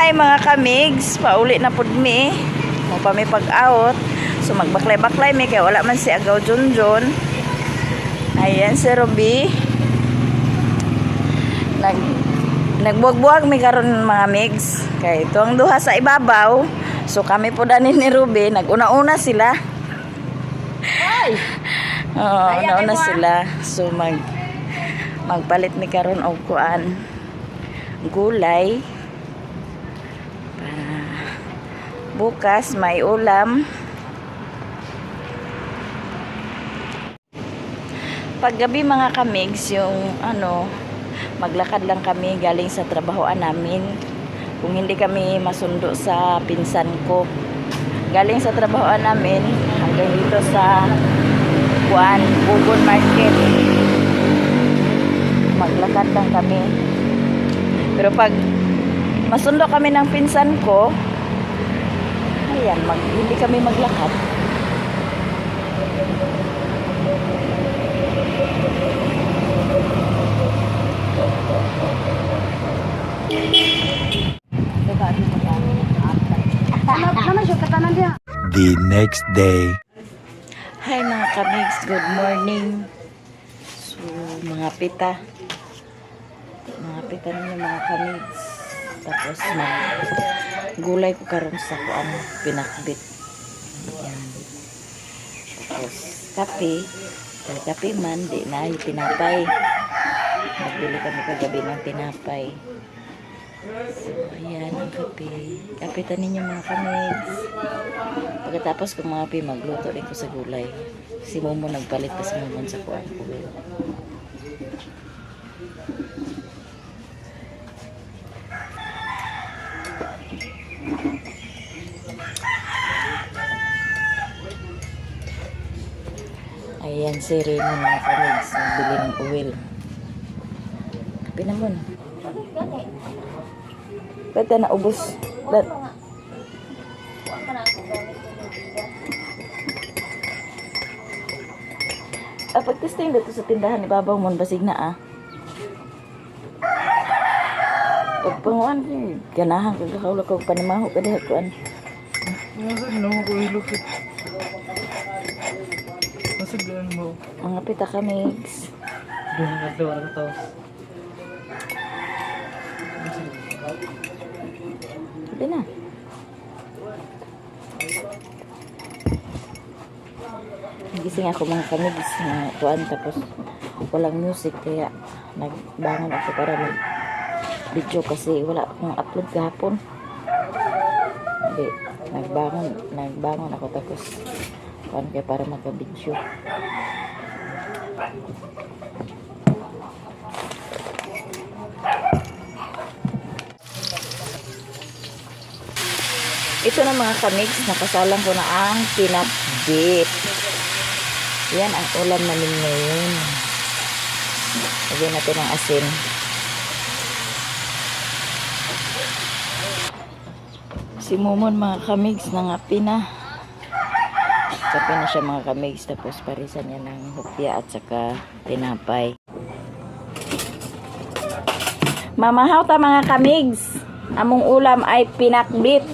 Hi mga kamigs, pauli na pud mi. Mo pa mi pag-out. So magbaklay-baklay mi kay wala man si Agaw Junjun. Ayan si Ruby. Nagbuwag-buwag mi karon mga migs. Kay ito ang duha sa ibabaw. So kami po dani ni Ruby, naguna-una sila. Ay! Oo, Kaya nauna kay mo, ah. sila. So magpalit mi karon og kuan gulay para bukas may ulam. Paggabi mga kamigs, yung ano, maglakad lang kami galing sa trabahoan namin. Kung hindi kami masundo sa pinsan ko. Galing sa trabahoan namin hanggang dito sa kuan, Bugon Market. Maglakad lang kami. Pero pag masundo kami ng pinsan ko, ayan, hindi kami maglakad. The next day. Hi mga kamigs, good morning. So, mga pita. Mga pita ninyo mga kamigs. Tapos mag gulay ko karon sa kuan pinakbit. Yan. Tapos kape. Dahil kape man, di na yung tinapay. Nagbili kami kagabi ng tinapay. So, ayan ang kape. Kapitan ninyo mga kamigs. Pagkatapos kung mga pi, magluto din ko sa gulay. Si Momo nagpalit pa si Momo sa kuan ko. Ayan si Reno mga kamigs, nagbili ng oil. Kape na mo. Pwede na ubos. Ah, pagtesting dito sa tindahan, ibabaw mo, basig na ah. Pagpanguan, eh, ganahan ka kakaula ko, panimaho ka diha kuan. Nasa ginawa ko ilok eh. Nasa ginawa mo. Mga pita ka mix. Doon ka daw ka tao. Sabi na. Nagising ako mga kamigs na kuan tapos walang music kaya nagbangon ako para mag video kasi wala akong upload kahapon. Hindi, nagbangon ako tapos kuan kaya para magka-video. Ito na mga kamigs, nakasalang ko na ang pinakbit. Yan ang ulam namin ngayon. Lagyan natin ng asin. Si Mumon mga kamigs, nangapi na. Kape na siya mga kamigs, tapos parisan niya ng hopya at saka tinapay. Mamahaw ta mga kamigs. Among ulam ay pinakbit.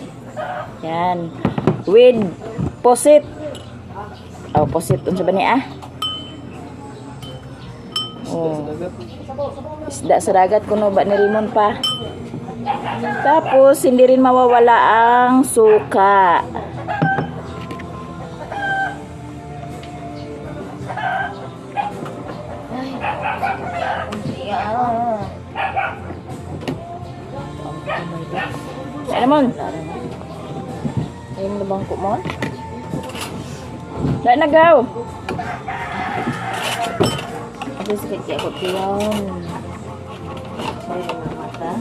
Yan. With posit. Oh, posit. Unsa ba ni ah? Oh. Isda sa dagat kuno ba ni Rimon pa. Tapos hindi rin mawawala ang suka. Ano mon? Ayun na bangko mo? Dai nagaw. Ako sakit kaya ako tiyon. May mga mata.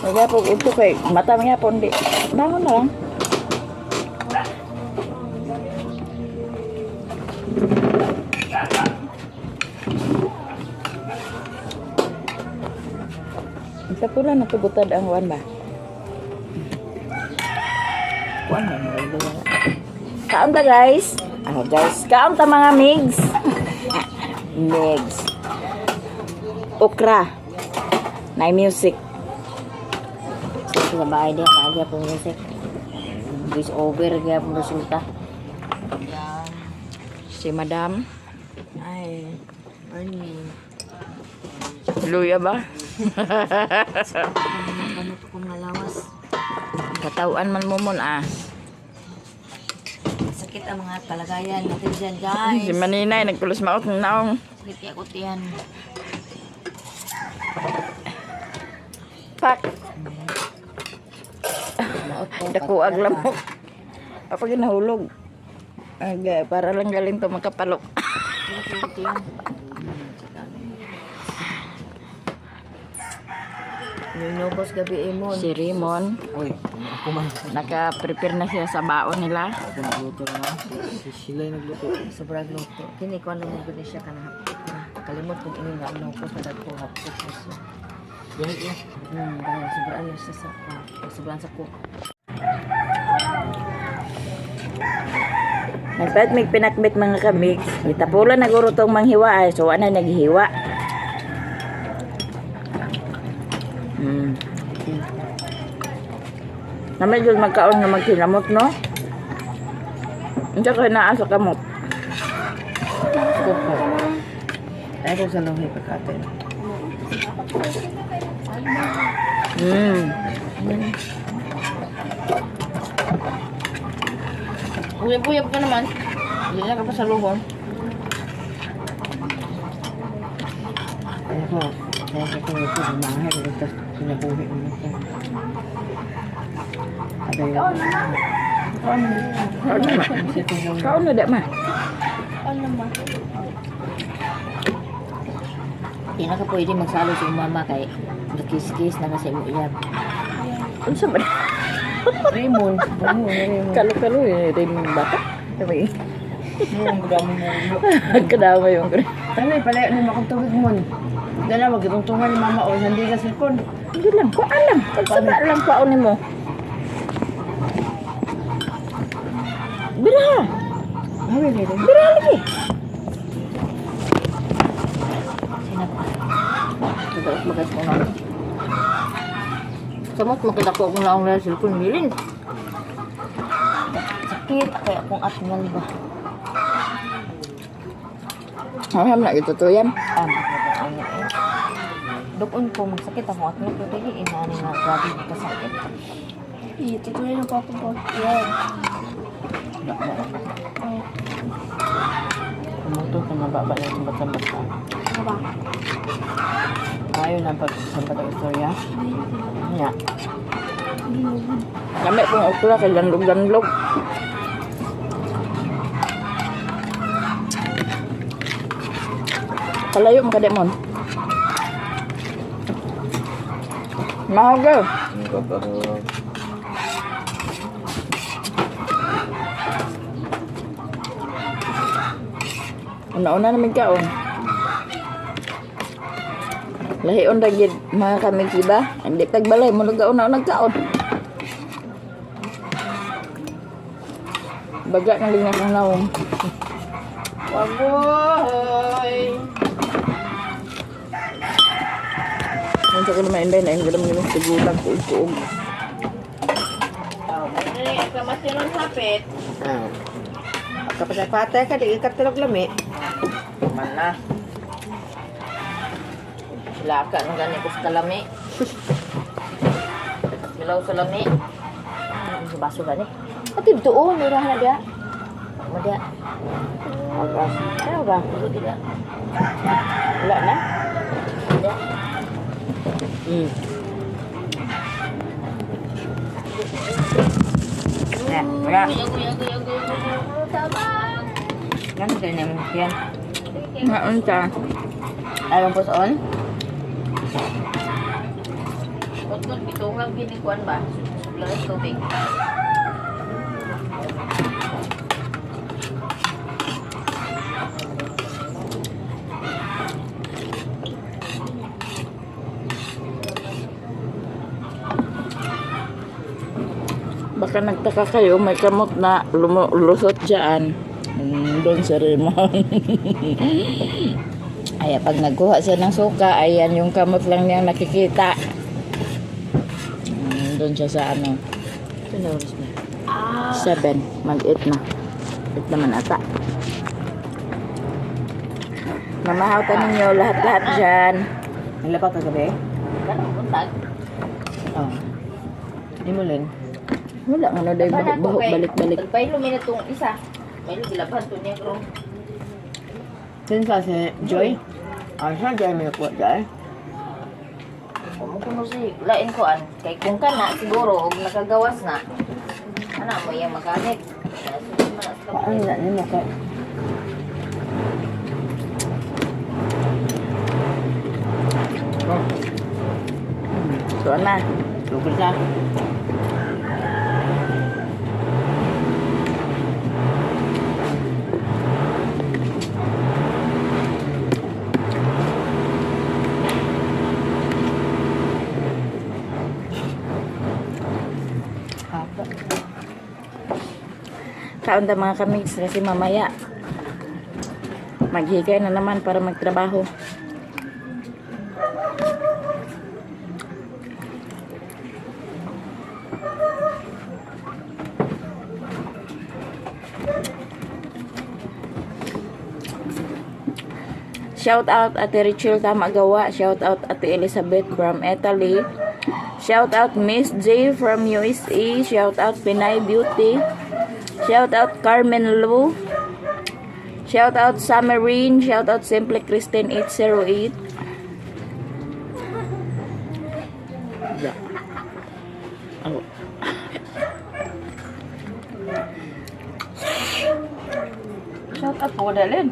Wala po ito kay mata mga po hindi. Bangon na lang. Sa pula natugutad ang kuan ba? Kuan na mo Kaon ta guys. Ano guys? Kaon ta mga migs. Migs. Okra. Nay music. Sa bahay diha na gyapon music. Voice over gyapon resulta. Si Madam. Ay, morning. Luya ba? Ano to kong lawas? Katawan man mo mon ah. Sakit ang mga kalagayan natin dyan, guys. Si Maninay, nagkulos maot ng naong. Sakit kaya ko tiyan. Pak! Maot ko. Dakuag lamok. Ako ginahulog. Aga, para lang galing to makapalok. Ninubos gabi imon. Si Raymond, Uy, ako man. naka-prepare na siya sa baon nila. Ako nagluto na. Si Sheila yung nagluto. Sobrang luto. Kini ko ano mo gud siya kanang kalimot kung ini nga nubos na dagko hapok ko siya. Ganit eh. Dahil sobrang ano siya sa sobrang sa ko. Nagpalit may pinakbit mga kamix. Gitapulan naguro tong manghiwa ay so wala na naghiwa. Na medyo magkaon nga magkinamot no? Unsa kay naa sa kamot? Kuko. Ay, kung sa luhi pagkatin. Uyab-uyab ka naman. Hindi na ka pa sa luhon. Ay, ako. Kaya sa kung ito, bumangay. Kung ito, sinabuhi mo na ito. Aday lang. Kaon na ma. Kaon na da ma. Hindi na ka pwede magsalo sa mama kay nakis-kis na kasi mo iyab. Unsa ba? Raymond. Raymond, Raymond. Kalo-kalo eh rin bata. Sabi. Yung dami mo. Kadamay yung Ano eh, pala, ano makong tubig mo. Dala, wag itong ni mama o hindi ka cellphone. Hindi lang ko alam. Pagsaba lang paon nimo. Bira. Hawi, lady. Bira lagi. Sinap. Tadaot magas ko na. Samot makita ko akong naong na cellphone bilin. Sakit kaya akong atngan ba. Alam na ito to yan. Ah, ano eh. Doon ko magsakit akong atngan pero dili inani nga grabe kasakit. Itutuloy na po ako po. Yan. Kumuto ka mababa na sambat-sambat ka. Ano ba? Ayaw na pagsambat ang istorya. Nga. Kami pong okra kay landog-landog. Kalayo mo kademon. Mahal Una-una namin kaon. Lahion ra gid mga kami ba? Hindi tagbalay mo nagauna-una kaon. Baga ng linga kang naong. Wagoy! Unsa ko naman inday na yung galam yung tigulang kuog-kuog. Ah. Kapatay ka, di ka tulog lami. Man na. Laka nang gani ko sa kalami. Milaw sa lami. Ano sa baso gani? Ati doon, murahan na dia. Mo dia. Agas. Ano ba? Ulo dia. Wala na? Dia. Ya, wala. Yan ganyan mo yan. Nga unsa. Alam po on? Utol bitungan gini kuan ba? Sublan tubig. Baka nagtaka kayo, may kamot na lumulusot dyan. Doon sa Raymond. Ay, pag nagkuha siya ng suka, ayan yung kamot lang niyang nakikita. Nandun siya sa ano. Ano oras na? 7. Mag-8 na. 8 naman ata. Mamahaw ta ninyo lahat-lahat dyan. Naglapat ka gabi? Kanang buntag. Oh. Di mo lin. Wala nga na dahil bahok-bahok balik-balik. Pagpaylo mi na tong isa. Paylo gilabhan to niya bro. Sino sa si Joy? Ah, siya Joy may nakuha Joy. Kumo kuno si lain ko an kay kung kana siguro og nakagawas na. Ana mo iyang magamit. Sugod man na sa Paano na ni mo kay? So, ana. Lugod ka. Haba. Kaon ta mga kamigs kasi mamaya maghigay na naman para magtrabaho. Shout out Ate Rachel Tamagawa, shout out Ate Elizabeth from Italy, shout out Miss J from USA, shout out Pinay Beauty, shout out Carmen Lu, shout out Summerine, shout out Simple Christine 808. Yeah. Oh. Shout out po dalin.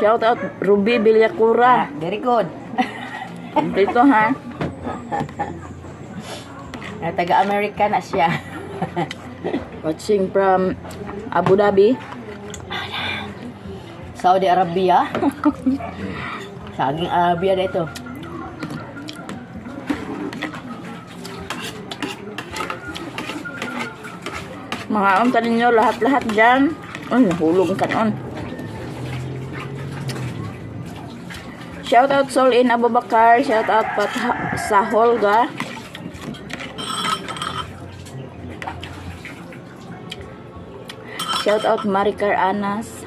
Shout out Ruby Villacura. Very good. Dito ha. Taga-America na siya. Watching from Abu Dhabi. Saudi Arabia. Saging Arabia na ito. Mga unta ninyo lahat-lahat dyan. Uy, nahulog ka noon. Shout out Sol in Abubakar. Shout out Pat sa Holga. Shout out Maricar Anas.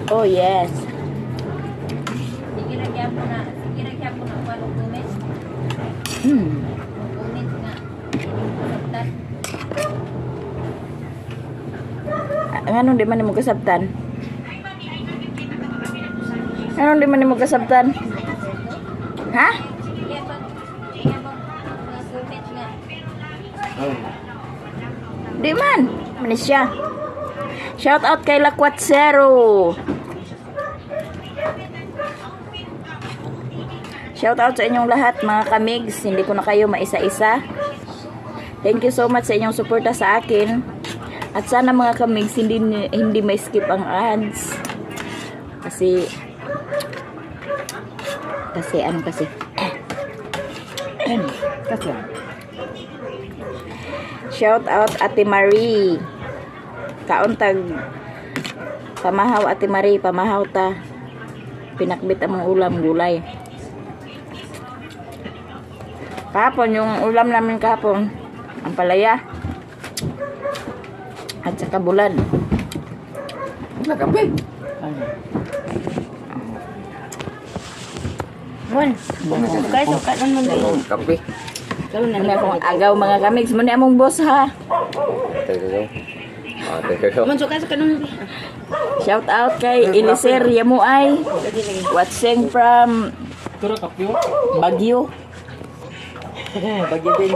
Oh yes. Sige ra gyapon na, sige ra gyapon na kuan og comment. Comment nga. Sabtan. Anong di man nimo kasabtan? Anong di man nimo kasabtan? Ha? Iya bang, iya bang mga comment nga. Di man. Manis siya. Shout out kay Lakwat Zero. Shout out sa inyong lahat mga kamigs. Hindi ko na kayo maisa-isa. Thank you so much sa inyong suporta sa akin. At sana mga kamigs hindi hindi ma-skip ang ads. Kasi kasi ano kasi Kasi. Shout out Ate Marie. Kauntag pamahaw Ate Marie, pamahaw ta. Pinakbit ang mga ulam gulay. Kahapon yung ulam namin kahapon, ang palaya. At saka bulan. Nagkape. Ano? Mon, Sukay, sukay naman din. Kape. ano akong agaw mga kamigs mo ni among boss ha. Teka ko. Ah, teka ko. Man, sukay, sukay naman. Shout out kay Eliser Yamuay. Watching from Baguio. Bagyo din.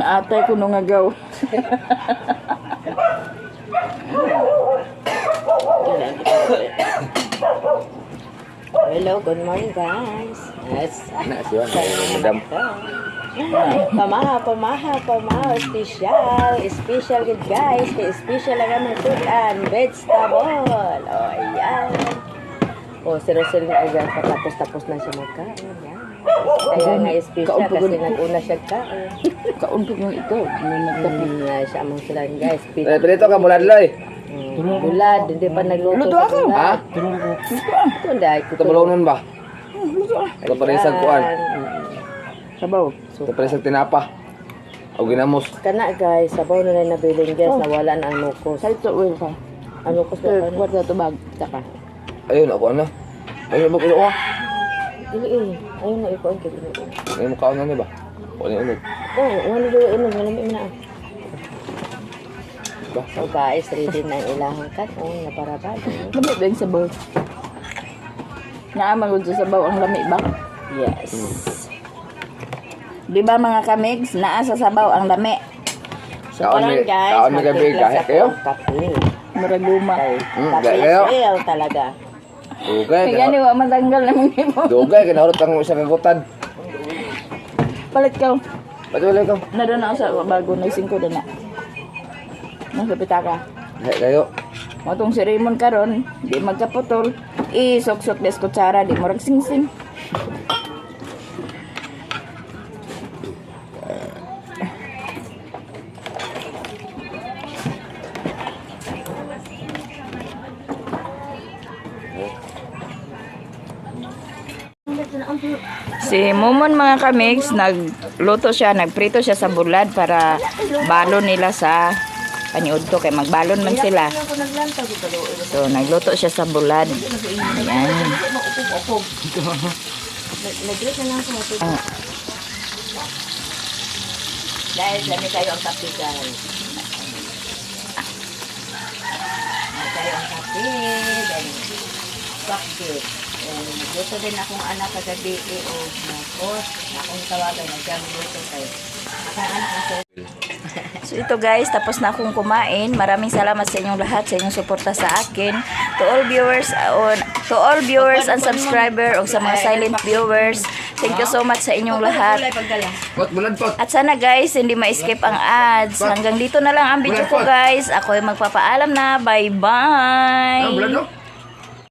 Naatay ko nung agaw. Hello, good morning guys. Yes. Na siya, madam. Pamaha, pamaha, pamaha. Special. Special good guys. Kay special ang aming tudan. Vegetable. O, ayan. O, sero-sero na agad. Tapos-tapos na siya magkain. Ayan. Kaya nga special Kaon pa kasi gud. nag-una siya kaon. Kaon pa yung ito. May nagkape. Siya among sila guys. Eh, pilito ka mula dloy. Bulad, hindi pa nagluto. Luto sa ako. bulad. Ha? Ito dahil. Ito malunon ba? Ito pa rin sa kuan. Sabaw. Ito pa rin sa tinapa. O ginamos. Kana guys, sabaw na lang nabilin guys, nawala na ang nukos. Sa ito, well ka. Ang nukos ba Sir, ano? kwarta tubag. Saka. Ayun, ako ano. Ayun, mo kuha. Dili eh. Ayun na ikuan kay dili. Ayun mo kaon na ni ba? Kuan yung unod. Oh, wala daw inog, wala mo na. Ba? So guys, ready na ang ilahang kaon na para ba? Lami ba yung sabaw? Naaman ko sa sabaw ang lami ba? Yes. Di ba mga kamigs, naa sa sabaw ang lami. So Kaon karon guys, kaon mi gabi, magtimpla gahi sa kayo? akong kape. Muraguma. Kay kape Gahi kayo? real talaga. Dugay. Kaya gani wa matanggal na mga imo. Dugay, kinahurot ang isa kagutan. Palit ka. Ba't wala ka? Na doon ako sa bago nagsingko na na. Nasa pitaka. Gahi kayo. Mo tong si Raymond karon, di magkaputol. Isuksok des kutsara, di murag singsing. Si Momon mga kamigs, nagluto siya, nagprito siya sa bulad para balon nila sa paniudto kay magbalon man sila. So nagluto siya sa bulad. Ayan. Dahil lami kayo ang kape guys. Lami kayo ang kape. Then, bakit? And, nagluto din akong anak kagabi eh, o nagos. Akong tawagan na siyang luto kay. Akong anak na So ito guys, tapos na akong kumain. Maraming salamat sa inyong lahat, sa inyong suporta sa akin. To all viewers and subscriber o sa mga silent viewers, thank you so much sa inyong lahat. Pot, bulad pot. At sana guys, hindi ma-skip ang ads. Hanggang dito na lang ang video ko guys. Ako ay magpapaalam na. Bye-bye. Ah, bulad no?